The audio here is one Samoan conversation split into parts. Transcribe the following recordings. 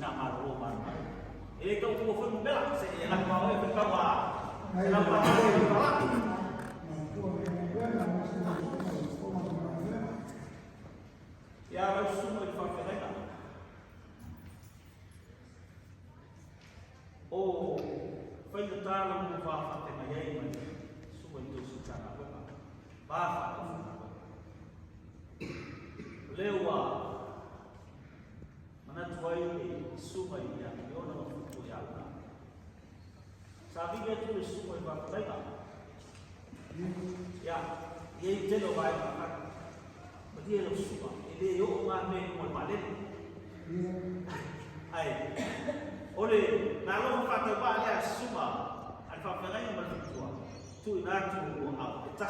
tina malolo malomalo. E le tau tua foi numera, se e laki ma oe foi tau a $140. Ia lau susuga i le faafeagaiga. O faigata lau va faafeagai ai ma le susuga i tausi Matagaluega, va faataufaagaluega. O lea ua manatu ai le susuga ia Iona ma Futu ia Una. Sa vili atu le susuga i faafeagaiga. Ia, e i ai tele o vaega fai. Malie lau susuga, e le oo ngā mea i luga o le vaalele. Ae, o le meaalofa faatauvaa lea a susuga a le faafeagaiga ma le faletua, tuuina atu i lua au, e $1,000.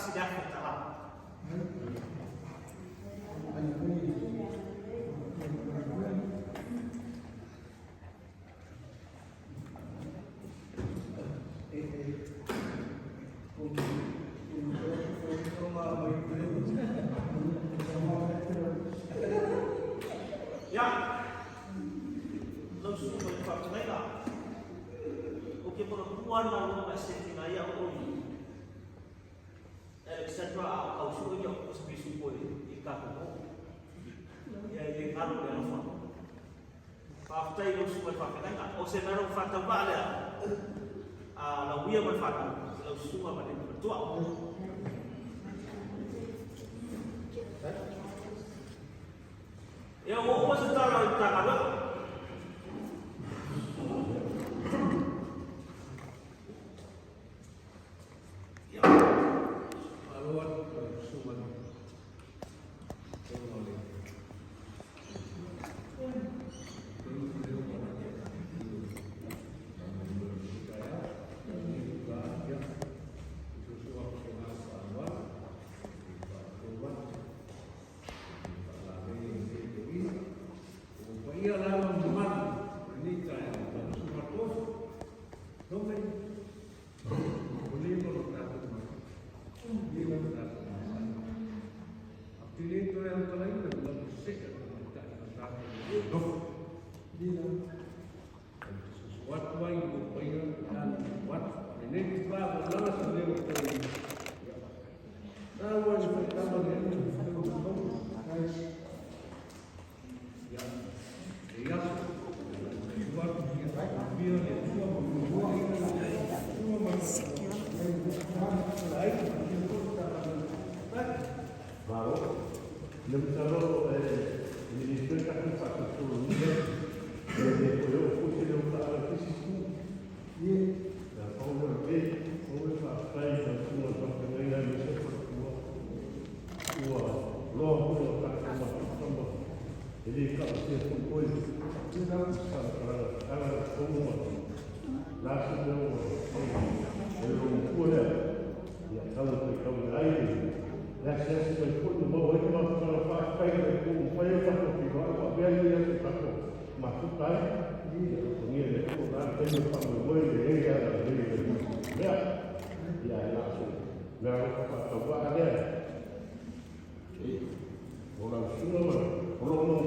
Ia, lau susuga i le faafeagaiga, ou te manatua lava na lou accident ai au oi Alexandra a o tau sue ia o se pisupo i tatou mo. Ia e le galo le alofa. Faafetai i lau susuga i le faafeagaiga. O se mea lau faatauvaa lea a lau ia ma le fanau, lau susuga ma le faletua. Ia ua uma se tala i le Matagaluega. Malo atu lau susuga i le Fofoga o le Malo. Le masalo e le toe tatou faatosologia e le toe oo foi se leo taala i se isi itu. Ia pau lea o le pau le faafetai i lau Susuga i le Faafeagaiga aemaise o faletua ua loa foi o tatou mafuta ma e le taosia foi oe faamatalaga ala tonu ma la se mea ua o le loomatua lea ia tau e faitau ai le asiasi mai foi ma maua ai le mafutaga. Faafetai i le Atua ua mafai ona tatou feiloai faapea nei aso tatou mafuta ai. Ia alofagia e le Atua la le taimi o le faamoemoe e leai le ala lelei o le mea ia e laso meaalofa faatauvaa lea o lau susuga ma o lo o